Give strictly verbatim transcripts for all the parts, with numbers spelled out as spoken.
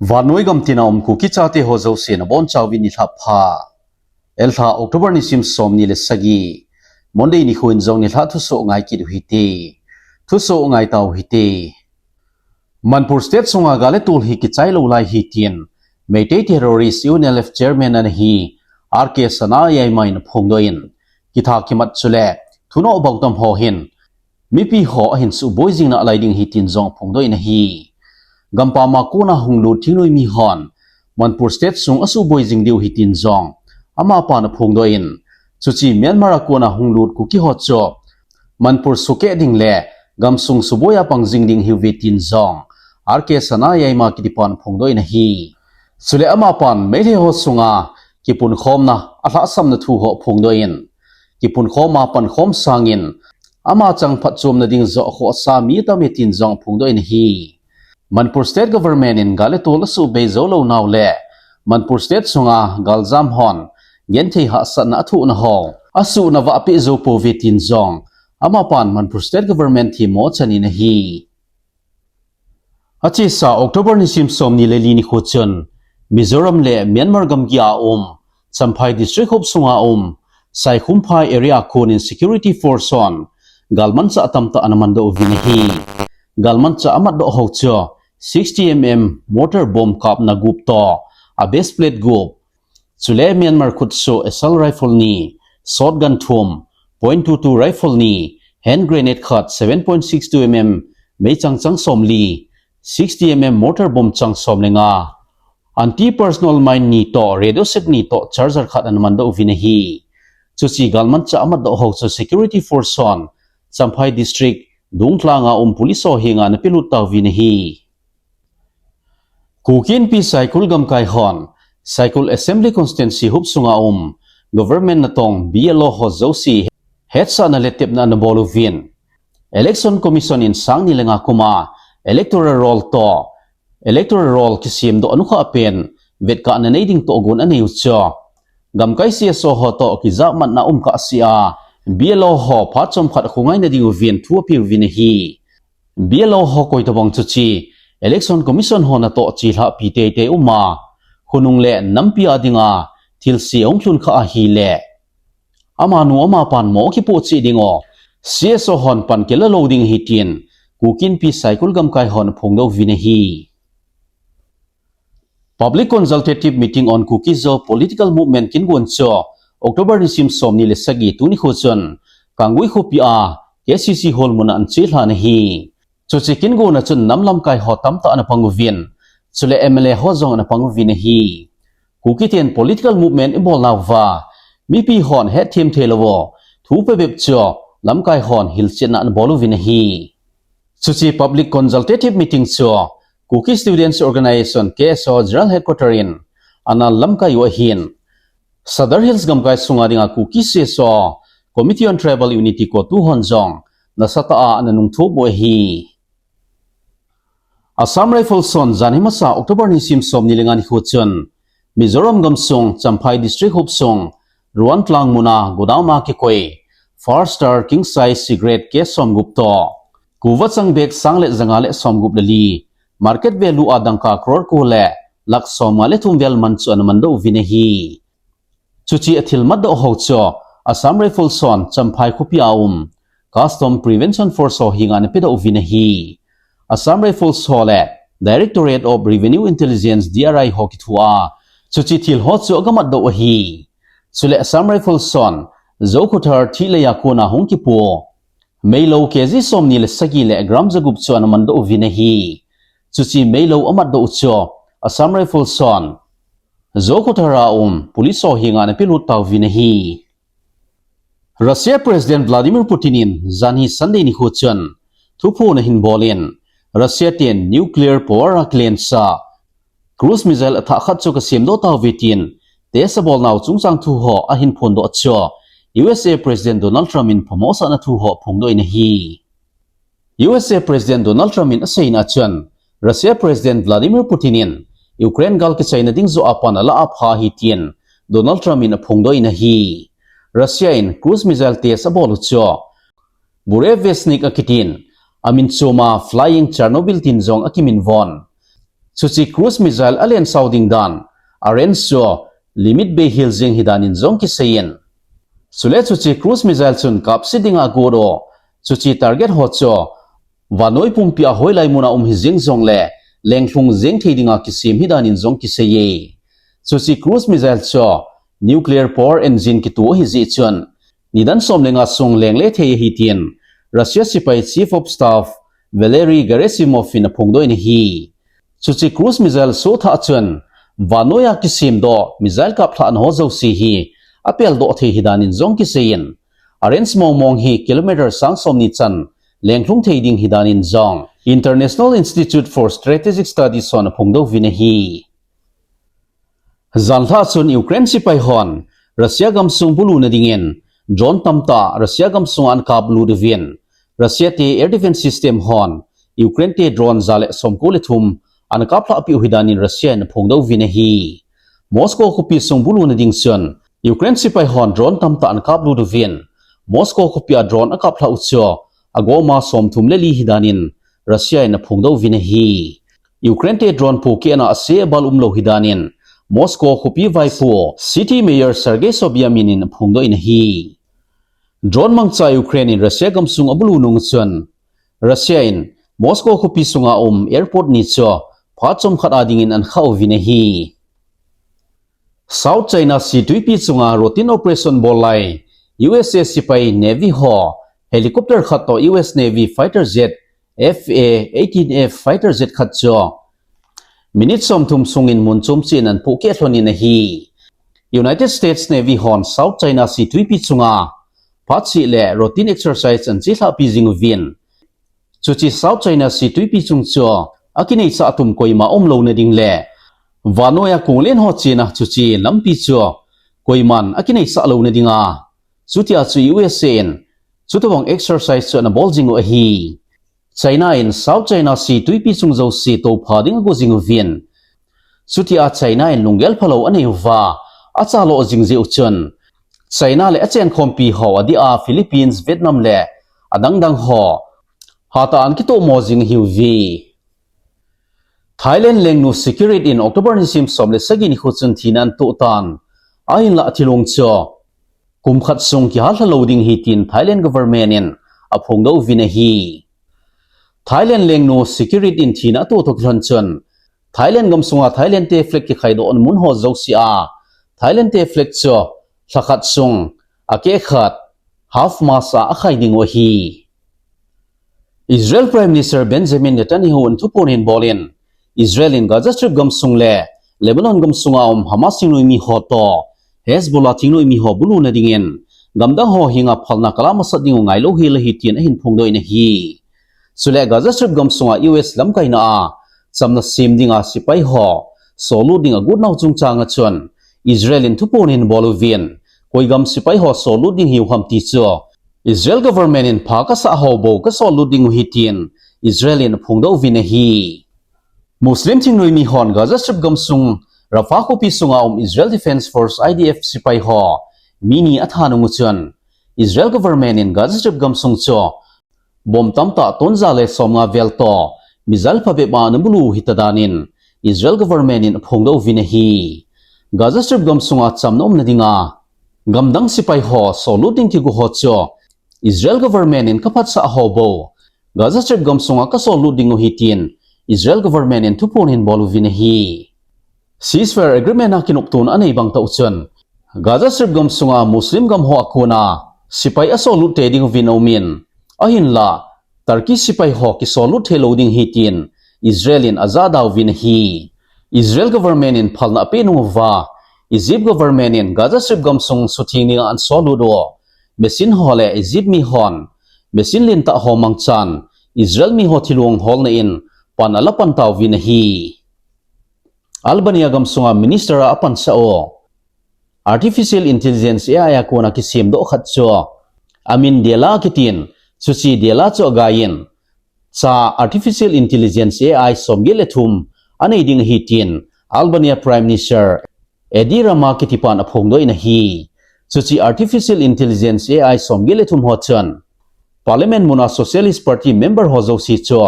Vannoi gam tina um Kuki chate ho jouse nabonchauvin nilhah pha. Elha October nisim somni le sagi, Monday nikho in jong nilhah thusoh ngai kit u hite. Thusoh ngai tau hite. Manipur State sunga gal le tol hi kichai lou lai ahi tin Meitei Terrorist U N L F Chairman ana hi R K Sanayaima in aphongdoh in, kitha kimat chule thunoh bautam ho hin mipi ho ahin suboi jing nalai ding ahi tin jong aphongdoh in ahi. Gampam a kona hunglut thingnoi mi hon Manipur State sung asuboi jing diu ahi tin jong amapan aphongdoh in, chuche Myanmar a kona hunglut Kuki ho chu Manipur sukeh ding le gamsung suboi a pang jing ding ahiuve tin jong R K Sanayaima kitipan aphongdoh in ahi. Chule amapan Meitei ho sunga kipunkhomna alhahsamna thu ho aphongdoh in, kipunkhom a pankhom sangin ama chang phatchomna ding joh khohsa mi atam e tin jong aphongdoh in ahi. Manipur State Government in gal le tol asubei jou lou nau le Manipur State sunga galjam hon genthei hahsatna athohna ho asuhna vahpeh jou pouve tin jong amapan Manipur State Government themmo achan in ahi. Achesa October nisim somni le li nikho chun Mizoram le Myanmar gamgi a um Champhai District hop sunga um Saikhumphai area a konin security force hon galmanchah atamtah ana mandoh uvin ahi. Galmanchah amatdoh ho chu sixty M M mortar bomb kapna gup toh a base plate gup, chule Myanmar khutsoh assault rifle ni, shotgun thum, point two two rifle ni, hand grenade khat, seven point six two M M meichang chang somli, sixty M M mortar bomb chang som le nga, anti personnel mine ni toh radio set ni toh charger khat ana mandoh uvin ahi. Chuche galmanchah amatdoh ho chu security force hon Champhai District Dungtlang a um police ho henga ana pelut tauvin ahi. Kuki Inpi Saikul gamkai hon Saikul Assembly Constituency hop sunga um government natong B L O ho jouse hetsahna le tepna ana bol uvin, Election Commission in sangni le nga kum a electoral roll toh, electoral roll kisemdoh anukhah pen vetkahna nei ding tohgon anei u chu gamkai C S O ho toh kijahmatna um kahsea B L O ho phat chomkhat khongai na ding uvin thu apeuvin ahi. B L O ho koi tabang chuche Election Commission ho natoh chelhah pi teitei um a, khonung le nampi a dinga thilse ahung lhun khah ahile, amanu amapan mo akipoh cheh ding u C S O hon pan kila lou ding ahi tin Kuki Inpi Saikul gamkai hon aphongdoh uvin ahi. Public Consultative Meeting on Kuki-Zo Political Movement kin gon chu October nisim somni le sagi tuni kho chun Kanggui khopi a K C C Hall muna ana chelhan ahi. Chuche kin gon a chun nam lamkai ho tamtah ana pang uvin, chule M L A ho jong ana pang uvin ahi. Kuki ten political movement ibol nauva mipi hon hetthem thei lou u thu pe bep chu lamkai hon hilchetna ana bol uvin ahi. Chuche Public Consultative Meeting chu Kuki Students Organization, K S O, General Headquarter in ana lamkai u ahin, Sadar Hills gamkai sunga dinga Kuki C S O, Committee on Tribal Unity, CoTU hon jong nasatah a ana nungthop u ahi. Assam Rifles hon janhi masa October nisim somni le nga nikho chun Mizoram gamsung Champhai District hopsung Ruantlang muna godown a kikoi Far Star King Size Cigarette case somgup toh, kuva chang bag sang le janga le somgup le li, market value a dangka crore ko le lakh somnga le thum vel man chu ana mandoh uvin ahi. Chuche athil matdoh ho chu Assam Rifles hon Champhai khopi a um Custom Prevention Force ho henga ana pedoh uvin ahi. Assam Rifles ho le Directorate of Revenue Intelligence, D R I ho kithoa chuche thil ho chu aga matdoh u ahi. Chule Assam Rifles hon Zokhawthar thih lei a kona hung kipo meilou K G somni le sagi le gram jagup chu ana mandoh uvin ahi. Chuche meilou amatdoh u chu Assam Rifles hon Zokhawthar a um police ho henga ana pelut tauvin ahi. Russia President Vladimir Putin in janhi Sunday nikho chun thuphon ahin bol in, Russia ten nuclear power a kilensa cruise missile athah khat chu kasemdoh tauve tin test abol nau chungchang thu ho ahin phondoh chu U S A President Donald Trump in phamo asahna thu ho aphongdoh in ahi. U S A President Donald Trump in aseina chun, Russia President Vladimir Putin in Ukraine gal kichaina ding joh a pan alah a pha ahi tin Donald Trump in aphongdoh in ahi. Russia in cruise missile test abol u chu Burevestnik akitin, amin chom a Flying Chernobyl tin jong akiminvon, Chuche cruise missile a lensau ding dan, a range chu limit bei hel jeng hi danin jong kiseiyin. Chule chuche cruise missile chun kapse dinga agot u, chuche target ho chu vannoi pumpi a hoilai muna um hi jeng jongle, lenglhung jeng thei dinga kisem hi danin jong kiseiye. Chuche cruise missile chu nuclear power engine kitoh ahi jeh chun, nidan som le nga sung lengle thei ahi tin Russia sepai Chief of Staff Valery Gerasimov in aphongdoh in ahi. Chuche cruise missile soh thah chun, vannoiya kisemdoh missile kaplhahna ho jouse hi apeldoh thei hi danin jong kiseiyin, a range mongmong hi kilometer sang somni chan lenglhung thei ding hi danin jong International Institute for Strategic Studies hon aphongdoh uvin ahi. Janlhah chun Ukraine sepai hon Russia gamsung buluna dingin drone tamtah Russia gamsunga ana kaplut uvin, Russia te air defense system hon Ukraine te drone ja le somko le thum ana kaplhah peh u hi danin Russia in aphongdoh uvin ahi. Moscow khopi sung buluna ding chun Ukraine sepai hon drone tamtah ana kaplut uvin, Moscow khopia drone akaplhah u chu agoma somthum le li hi danin Russia in aphongdoh uvin ahi. Ukraine te drone pohkehna ase abal umlou hi danin Moscow khopi vaipo City Mayor Sergei Sobyanin aphongdoh in ahi. Drone mangcha Ukraine in Russia gamsung abulu nung chun, Russia in Moscow khopi sunga um airport ni chu phat chomkhat a dingin ana khah uvin ahi. South China Sea tuipi chunga routine operation bol lai U S A sepai Navy ho helicopter khat toh U S Navy fighter jet F A eighteen F fighter jet khat chu minute somthum sungin mun chom cheh in ana pohkeh lhonin ahi. United States Navy hon South China Sea tuipi chunga phat cheh le routine exercise ana chelhahpi jing uvin, chuche South China Sea tuipi chung chu akineisah tum koima umlouna ding le vannoiya konglen ho chena chuche lampi chu koiman akineisah louna dinga, chutia chu U S A in chutobang exercise chu ana bol jing u ahi. China in South China Sea tuipi chung jouse toupha ding ago jing uvin, chutia China in lunggel phalou anei uva, achalo jing jeh u chun, China le achenkhompi ho adeh a Philippines, Vietnam le adangdang ho hatah a ana kitomo jing ahiuve. Thailand lengnu Sikirit in October nisim som le sagi nikho chun thina ana toh tan, ahinlah athilong chu kum khat sung kihallha lou ding ahi tin Thailand government in aphongdoh uvin ahi. Thailand lengnu Sikirit in thina atoh toh kilhon chun, Thailand gamsunga Thailand te flag kikhaidoh mun ho jouse a Thailand te flag chu lhakhat sung akeh khat half mast a akhai ding u ahi. Israel Prime Minister Benjamin Netanyahu in thuphon ahin bol in, Israel in Gaza Strip gamsung le Lebanon gamsunga um Hamas thingnoimi ho toh Hezbollah thingnoimi ho buluna dingin gamdang ho henga phalna kala masat ding u ngailou hel ahi tin ahin phongdoh in ahi. Chule Gaza Strip gamsunga U S lamkaina a chamna sem dinga sepai ho sollut ding agot nau chungchang a chun Israel in thuphon ahin bol uvin, koi gam sepai ho sollut ding hiu ham ti chu Israel government in pha kasah ho bou kasollut ding u ahi tin Israel in aphongdoh uvin ahi. Muslim thingnoimi hon Gaza Strip gamsung Rafah khopi sunga um Israel Defense Force, I D F, sepai ho mi ni atha nung u chun Israel government in Gaza Strip gamsung chu bomb tamtah ton ja le somnga vel toh missile phabep a ana bulu u hita danin Israel government in aphongdoh uvin ahi. Gaza Strip gamsunga chamna umna dinga gamdang sepai ho sollut ding kigo ho chu Israel government in kaphatsah ho bou Gaza Strip gamsunga kasollut ding u ahi tin Israel government in thuphon ahin bol uvin ahi. Ceasefire agreement a kinoptona anei bang tah u chun Gaza Strip gamsunga Muslim gam ho a kona sepai asollut tei ding uvin aumin, ahinlah Turkey sepai ho kisollut theilou ding ahi tin Israel in ajahda uvin ahi. Israel government in phalna apeh nung uva, Egypt government in Gaza Strip gamsung sutheng dinga ana sollut u machine ho le Egypt mi hon machine lentah ho mangchan Israel mi ho thilong holna in pan ala pan tauvin ahi. Albania gamsunga minister a apansah u Artificial Intelligence, A I, a kona kisemdoh khat chu amin Dela kitin, chuche Dela chu agaiyin, cha Artificial Intelligence, A I, somget le thum anei ding ahi tin Albania Prime Minister Edi Rama kitipan aphongdoh in ahi. Chuche Artificial Intelligence, A I, somget le thum ho chun Parliament muna Socialist Party member ho jouse chu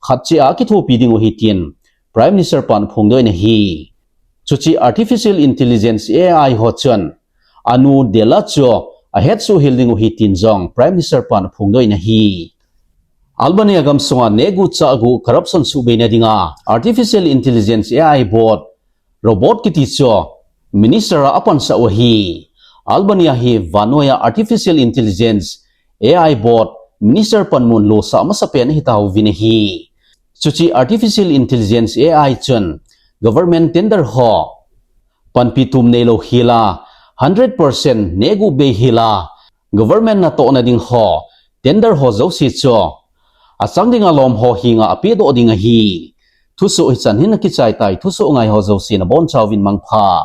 khat cheh a akithopi ding u ahi tin Prime Minister pan aphongdoh in ahi. Chuche artificial intelligence A I ho chun anu Della chu ahetsoh hel ding u ahi tin jong Prime Minister pan aphongdoh in ahi. Albania gamsunga nehguh chahguh corruption suhbeina dinga artificial intelligence A I bot robot kiti chu minister a apansah u ahi. Albania hi vannoiya artificial intelligence A I bot minister panmun losah masapen ahi tauvin ahi. Chuche artificial intelligence A I chun government tender ho panpi tum neilou hela, hundred percent nehguh bei hela, government natohna ding ho tender ho jouse chu achang dinga lom ho henga apedoh ding ahi. Thusoh hichan hin akichai tai, thusoh ngai ho jouse nabonchauvin mangpha.